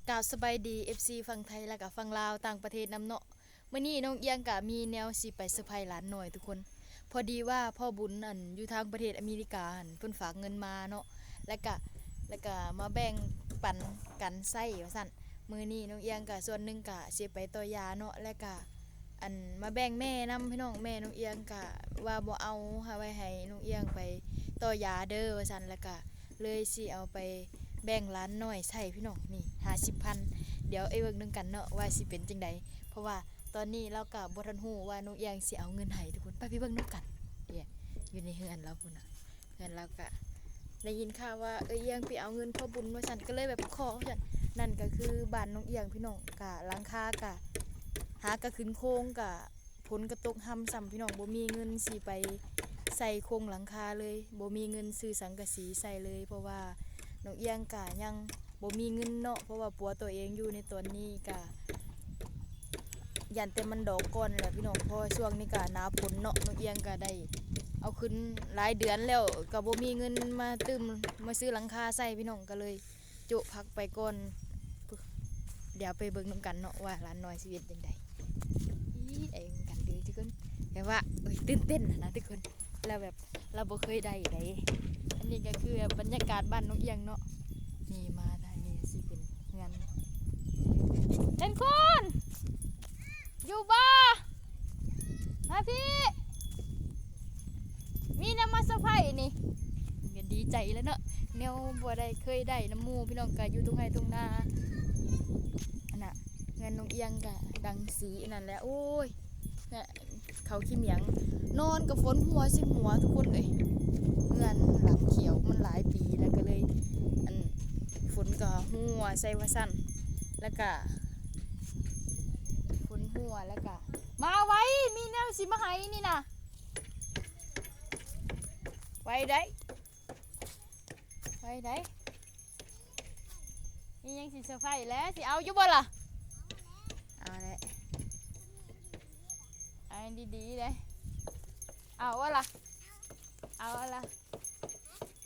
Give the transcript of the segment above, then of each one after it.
ກ່າວສະບາຍດີ ເອັຟຊີ ຝັ່ງໄທ ແລ້ວກະຝັ່ງລາວ ຕ່າງປະເທດນຳເນາະ. ມື້ນີ້ນ້ອງອຽງກະມີແນວຊິໄປເຊີໄພຫຼານນ້ອຍທຸກຄົນ. ພໍດີວ່າພໍ່ບຸນ ອັນ ຢູ່ທາງປະເທດອາເມລິກາຫັ້ນ ເພິ່ນຝາກເງິນມາເນາະ ແລ້ວກະ ແລ້ວກະມາແບ່ງປັນກັນໃຊ້ວ່າຊັ້ນ. ມື້ນີ້ນ້ອງອຽງກະສ່ວນໜຶ່ງກະຊິໄປຕໍ່ຢາເນາະ ແລ້ວກະ ອັນ ມາແບ່ງແມ່ນຳພີ່ນ້ອງ. ແມ່ນ້ອງອຽງກະວ່າບໍ່ເອົາ ຫາໄວ້ໃຫ້ນ້ອງອຽງໄປຕໍ່ຢາເດີວ່າຊັ້ນ ແລ້ວກະເລີຍຊິເອົາໄປແບ່ງຫຼານນ້ອຍໃຊ້ພີ່ນ້ອງ. ນີ້ຫ້າສິບພັນ ດຽວໄປເບິ່ງນຳກັນເນາະວ່າຊິເປັນຈັ່ງໃດ ເພາະວ່າຕອນນີ້ລາວກະບໍ່ທັນຮູ້ວ່ານ້ອງອຽງຊິເອົາເງິນໃຫ້ທຸກຄົນ. ໄປ ໄປເບິ່ງນຳກັນ. ເອີ ຢູ່ໃນເຮືອນລາວພຸ້ນນະ. ເຮືອນລາວກະໄດ້ຍິນຂ່າວວ່າເອື້ອຍອຽງໄປເອົາເງິນພໍ່ບຸນວ່າຊັ້ນ ກະເລີຍແບບຂໍວ່າຊັ້ນ. ນັ້ນກະຄືບ້ານນ້ອງອຽງພີ່ນ້ອງ ກະຫຼັງຄາກະຫາກະຂຶ້ນໂຄງ ກະຝົນກະຕົກຮຳຊ້ຳພີ່ນ້ອງ ບໍ່ມີເງິນຊິໄປໃສ່ໂຄງຫຼັງຄາເລີຍ ບໍ່ມີເງິນຊື້ສັງກະສີໃສ່ເລີຍ ເພາະວ່ານ້ອງອຽງກະຍັງບໍ່ມີເງິນເນາະ ເພາະວ່າປົວໂຕເອງຢູ່ໃນຕອນນີ້ກະ ຢ້ານແຕ່ມັນດອກກ່ອນແຫຼະພີ່ນ້ອງ ເພາະວ່າຊ່ວງນີ້ກະໜ້າຝົນເນາະ. ນ້ອງອຽງກະໄດ້ເອົາຂຶ້ນຫຼາຍເດືອນແລ້ວ ກະບໍ່ມີເງິນມາຕື່ມ ມາຊື້ຫຼັງຄາໃສ່ພີ່ນ້ອງ ກະເລີຍໂຈະພັກໄປກ່ອນ. ດຽວໄປເບິ່ງນຳກັນເນາະວ່າຫຼານນ້ອຍຊິເຮັດຈັ່ງໃດ. ອີ ໄອ້ນຳກັນເດີທຸກຄົນ ແບບວ່າ ໂອ້ຍ ຕື່ນເຕັ້ນຫັ້ນນະທຸກຄົນ. ລາວແບບ ລາວບໍ່ເຄີຍໄດ້ໃດ. ອັນນີ້ກະຄືແບບບັນຍາກາດບ້ານນ້ອງອຽງເນາະ. ນີ້ມາທາງນີ້ຊິເປັນເຮືອນ ເຫັນຄົນຢູ່ບໍ່? ມາພີ້ ມີແນວມາເຊີໄພນີ້ ກະດີໃຈແລ້ວເນາະ ແນວບໍ່ໄດ້ເຄີຍໄດ້ນຳໝູ່ພີ່ນ້ອງ ກະຢູ່ທົ່ງໄຮ່ທົ່ງນາ. ອັນນະ ເຮືອນນ້ອງອຽງກະດັງສີອັນນັ້ນແຫຼະ ໂອ້ຍ ເຂົ້າຂີ້ໝຽງ ນອນກະຝົນຫົວຊິຫົວທຸກຄົນເອີຍ. ເຮືອນຫຼັງຂຽວມັນຫຼາຍປີແລ້ວ ກະເລີຍ ອັນ ຝົນກະຫົວໃສ່ວ່າຊັ້ນ ແລ້ວກະຝົນຫົວ ແລ້ວກະ ມາໄວ ມີແນວຊິມາໃຫ້ນີ້ນະ ໄວໄດ໋ ໄວໄດ໋. ມີຫຍັງຊິເຊີໄພແຫຼະ ຊິເອົາຢູ່ບໍ່ລະ? ເອົາແຫຼະ ເອົາດີໆເດ້ ເອົາບໍ່ລະ? ເອົາລະ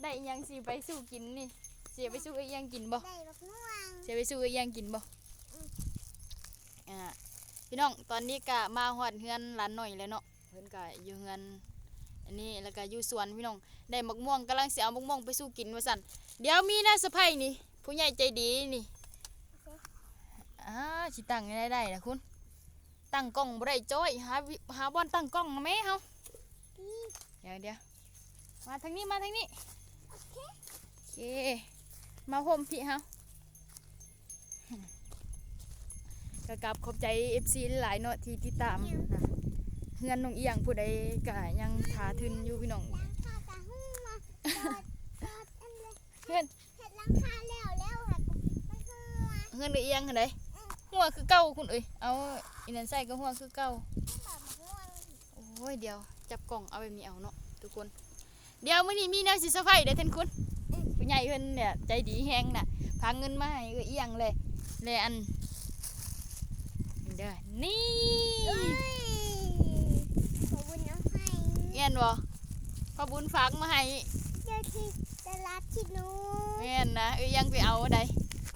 ໄດ້ອີ່ຫຍັງຊິໄປສູ່ກິນນີ້? ຊິໄປສູ່ອີ່ຫຍັງກິນບໍ່? ໄດ້ບັກມ່ວງ ຊິໄປສູ່ອີ່ຫຍັງກິນບໍ່? ອືມ ອ່າ ພີ່ນ້ອງ ຕອນນີ້ກະມາຮອດເຮືອນຫຼານນ້ອຍແລ້ວເນາະ. ເພິ່ນກະຢູ່ເຮືອນອັນນີ້ ແລ້ວກະຢູ່ສວນພີ່ນ້ອງ ໄດ້ໝາກມ່ວງ ກຳລັງຊິເອົາໝາກມ່ວງໄປສູ່ກິນວ່າຊັ້ນ. ດຽວມີແນວເຊີໄພນີ້ ຜູ້ໃຫຍ່ໃຈດີນີ້ ອ່າ ຊິຕັ້ງແນວໃດລະຄຸນ? ຕັ້ງກ້ອງບໍ່ໄດ້ຈ້ອຍ ຫາ ຫາບ່ອນຕັ້ງກ້ອງແມ່ເຮົາ. ດຽວໆ ມາທາງນີ້ ມາທາງນີ້ ໂອເຄ ໂອເຄ ມາໂຮມພີ້ເຮົາ. ກະກາບຂອບໃຈ ເອັຟຊີ ຫຼາຍໆເນາະ ທີ່ຕິດຕາມນະ. ເຮືອນນ້ອງອຽງຜູ້ໃດກະຍັງຖ້າທຶນຢູ່ພີ່ນ້ອງ ຫຼັງຄາກະຫົວ ຈອດ ຈອດອັນເລີຍ ເຮືອນ ເຮັດຫຼັງຄາແລ້ວ ແລ້ວຫາກະມັນຫົວ ເຮືອນນ້ອງອຽງຫັ້ນໃດ ອືມ ຫົວຄືເກົ່າຄຸນເອີຍ. ເອົາອີ່ນັ້ນໃສ່ກະຫົວຄືເກົ່າ ໂອ້ຍ ດຽວຈັບກ້ອງເອົາແບບນີ້ເອົາເນາະທຸກຄົນ. ດຽວມື້ນີ້ມີແນວຊິເຊີໄພເດ້ທ່ານຄຸນ ຜູ້ໃຫຍ່ເພິ່ນເນຍໃຈດີແຮງນະ ພາເງິນມາໃຫ້ເອື້ອຍອຽງເລີຍ ແລະ ອັນ ເດີ ນີ້ ເອີຍ ພໍ່ບຸນເອົາໃຫ້ ແມ່ນບໍ່? ພໍ່ບຸນຝາກມາໃຫ້ ເຈົ້າທີ່ຕະຫຼາດຂີ້ໜູ ແມ່ນນະ ເອື້ອຍອຽງໄປເອົາໃດ໋.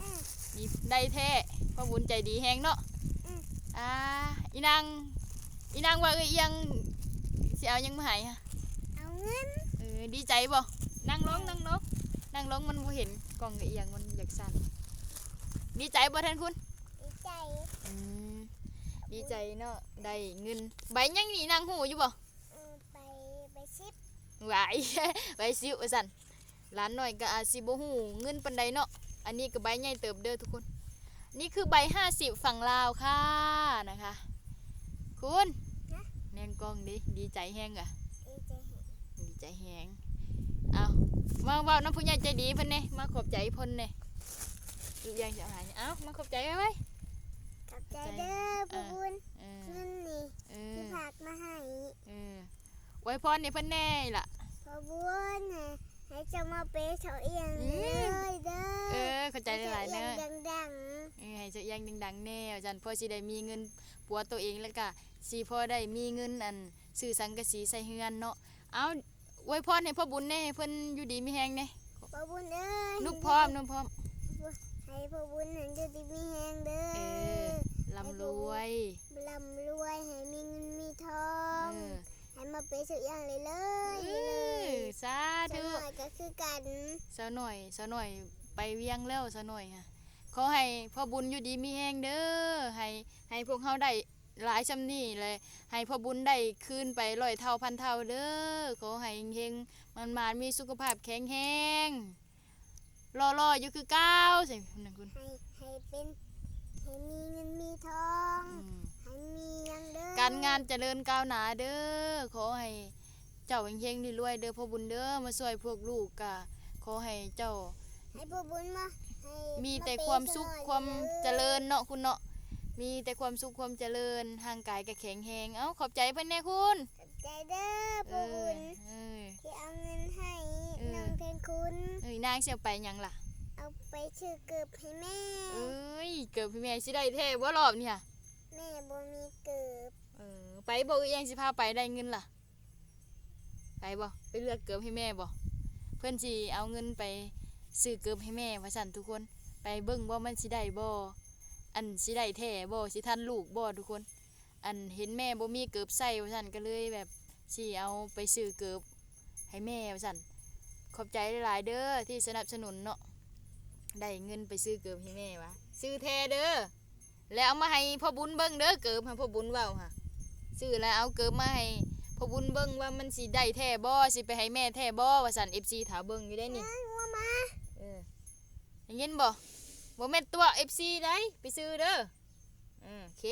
ອືມ ນີ້ໄດ້ແທ້ ພໍ່ບຸນໃຈດີແຮງເນາະ. ອືມ ອ່າ ອີນາງ ອີນາງວ່າເອື້ອຍອຽງຊິເອົາຫຍັງມາໃຫ້ຫະ? ເອົາເງິນ ເອີ ດີໃຈບໍ່? ນັ່ງລົງ ນັ່ງລົງ ນັ່ງລົງ ມັນບໍ່ເຫັນກ້ອງ ເອື້ອຍອຽງມັນຢາກສັ່ນ. ດີໃຈບໍ່ທ່ານຄຸນ? ດີໃຈ ອືມ ດີໃຈເນາະ ໄດ້ເງິນ. ໃບຫຍັງນີ້ ນາງຮູ້ຢູ່ບໍ່? ເອີ ໃບ ໃບສິບ ຫວາຍ ໃບສິບວ່າຊັ້ນ. ຫຼານນ້ອຍກະອາດຊິບໍ່ຮູ້ເງິນປານໃດເນາະ. ອັນນີ້ກະໃບໃຫຍ່ເຕີບເດີທຸກຄົນ ນີ້ຄືໃບຫ້າສິບຝັ່ງລາວຄ່ານະຄະ. ຄຸນ ຮະ ແນງກ້ອງເດ້ ດີໃຈແຮງກະ ດີໃຈແຮງ ດີໃຈແຮງ. ເອົາ ມາເວົ້ານຳຜູ້ໃຫຍ່ໃຈດີເພິ່ນແດ່ ມາຂອບໃຈເພິ່ນແດ່. ອີຫຍັງຊິເອົາໃຫ້ ເອົາ ມາຂອບໃຈໄວໆ. ຂອບໃຈເດີ ຂອບໃຈ ພໍ່ບຸນ ເອີ ເງິນນີ້ ເອີ ທີ່ຝາກມາໃຫ້ ເອີ ອວຍພອນໃຫ້ເພິ່ນແດ່ລະ ພໍ່ບຸນ ໃຫ້ ໃຫ້ເຈົ້າມາເປເຊົາອຽງ ອືມ ເລີຍເດີ. ເອີ ຂອບໃຈຫຼາຍໆເດີ ໃຫ້ເຈົ້າອຽງດັງໆ ເອີ ໃຫ້ເຈົ້າອຽງດັງໆແດ່ວ່າຊັ້ນ ພໍຊິໄດ້ມີເງິນປົວໂຕເອງ ແລ້ວກະຊິພໍໄດ້ມີເງິນ ອັນ ຊື້ສັງກະສີໃສ່ເຮືອນເນາະ. ເອົາ ອວຍພອນໃຫ້ພໍ່ບຸນແດ່ ໃຫ້ເພິ່ນຢູ່ດີມີແຮງແດ່ ພໍ່ບຸນເອີຍ. ນຸບພ້ອມ ນຸບພ້ອມ ໃຫ້ພໍ່ບຸນຫັ້ນ ຢູ່ດີມີແຮງເດີ ເອີ ລ່ຳລວຍ ໃຫ້ລູກລ່ຳລວຍ ໃຫ້ມີເງິນມີທອງ ເອີ ໃຫ້ມາເປັນສຸກຢ່າງເລີຍ ເອີ ສາທຸ ສາວນ້ອຍກໍຄືກັນ ສາວນ້ອຍ ສາວນ້ອຍໄປວຽງແລ້ວ ສາວນ້ອຍຫະ ຂໍໃຫ້ພໍ່ບຸນຢູ່ດີມີແຮງເດີ ໃຫ້ ໃຫ້ພວກເຮົາໄດ້ ຫຼາຍຊ່ຳນີ້ ແລະ ໃຫ້ພໍ່ບຸນໄດ້ຄືນໄປຮ້ອຍເທົ່າພັນເທົ່າເດີ ຂໍໃຫ້ເຮັງໆ ໝານໆ ມີສຸຂະພາບແຂງແຮງ ຫຼໍ່ໆ ຢູ່ຄືເກົ່າ ໃສ່ ໃຫ້ ໃຫ້ເປັນ ໃຫ້ມີເງິນມີທອງ ອືມ ໃຫ້ມີຫຍັງເດີ ການງານຈະເລີນກ້າວໜ້າເດີ ຂໍໃຫ້ ເຈົ້າເຮັງໆ ລວຍໆ ເດີພໍ່ບຸນເດີ ມາຊ່ວຍພວກລູກ ກະຂໍໃຫ້ເຈົ້າ ໃຫ້ພໍ່ບຸນມາ ໃຫ້ ມີແຕ່ຄວາມສຸກ ມາເປັນສະໜອຍ ຄວາມຈະເລີນເນາະ ຄຸນເນາະ ມີແຕ່ຄວາມສຸກຄວາມຈະເລີນ ຮ່າງກາຍກະແຂງແຮງ ເອົ້າ ຂອບໃຈເພິ່ນແດ່ຄຸນ ຂອບໃຈເດີພໍ່ບຸນ ເອີ ທີ່ເອົາເງິນໃຫ້ ເອີ ນ້ອງແທນຄຸນ ເອີ ນາງຊິເອົາໄປຫຍັງລະ ເອົາໄປຊື້ເກີບໃຫ້ແມ່ ເອີຍ ເກີບໃຫ້ແມ່ ຊິໄດ້ແທ້ບໍ່ລອບນີ້ຫະ ແມ່ບໍ່ມີເກີບ ເອີ ໄປບໍ່ ເອື້ອຍແອງຊິພາໄປ ໄດ້ເງິນລະ ໄປບໍ່ ໄປເລືອກເກີບໃຫ້ແມ່ບໍ່ ເພິ່ນຊິເອົາເງິນໄປຊື້ເກີບໃຫ້ແມ່ວ່າຊັ້ນທຸກຄົນ ໄປເບິ່ງວ່າມັນຊິໄດ້ບໍ່ ອັນ ຊິໄດ້ແທ້ບໍ່ ຊິທັນລູກບໍ່ທຸກຄົນ ອັນ ເຫັນແມ່ບໍ່ມີເກີບໃສ່ວ່າຊັ້ນ ກໍເລີຍແບບຊິເອົາໄປຊື້ເກີບໃຫ້ແມ່ວ່າຊັ້ນ ຂອບໃຈຫຼາຍໆ ເດີທີ່ສະໜັບສະໜູນເນາະ ໄດ້ເງິນໄປຊື້ເກີບໃຫ້ແມ່ວ່າ ຊື້ແທ້ເດີ ແລ້ວເອົາມາໃຫ້ພໍ່ບຸນເບິ່ງເດີ ເກີບຫາພໍ່ບຸນເວົ້າຫາ ຊື້ແລ້ວເອົາເກີບມາໃຫ້ພໍ່ບຸນເບິ່ງວ່າມັນຊິໄດ້ແທ້ບໍ່ ຊິໄປໃຫ້ແມ່ແທ້ບໍ່ ວ່າຊັ້ນ ເອັຟຊີ ຖ້າເບິ່ງຢູ່ເດ້ນີ້ ເອີ ໄດ້ຍິນບໍ່ ບໍ່ແມ່ນຕົວະ ເອັຟຊີ ໃດ໋ ໄປຊື້ເດີ ເອີ ໂອເຄ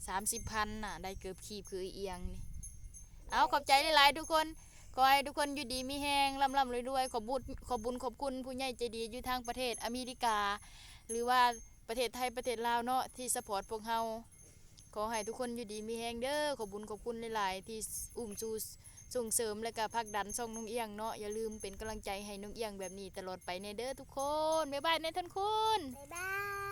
ສາມສິບພັນນະ ໄດ້ເກີບຄີບຄືອີ່ຫຍັງນີ້ ເອົາ ຂອບໃຈຫຼາຍໆ ທຸກຄົນ ຂໍໃຫ້ທຸກຄົນຢູ່ດີມີແຮງ ລ່ຳໆ ລວຍໆ ຂອບບຸນ ຂອບບຸນຂອບຄຸນຜູ້ໃຫຍ່ໃຈດີຢູ່ທາງປະເທດອາເມລິກາ ຫຼືວ່າ ປະເທດໄທ ປະເທດລາວເນາະ ທີ່ຊັບພອດພວກເຮົາ ຂໍໃຫ້ທຸກຄົນຢູ່ດີມີແຮງເດີ ຂອບບຸນຂອບຄຸນຫຼາຍໆ ທີ່ອຸ້ມຊູສົ່ງເສີມ ແລະກະຜັກດັນຊ່ອງນ້ອງອຽງເນາະ ຢ່າລືມເປັນກຳລັງໃຈໃຫ້ນ້ອງອຽງແບບນີ້ຕະຫຼອດໄປແນ່ເດີທຸກຄົນ ບາຍບາຍແນ່ທ່ານຄຸນ ບາຍບາຍ.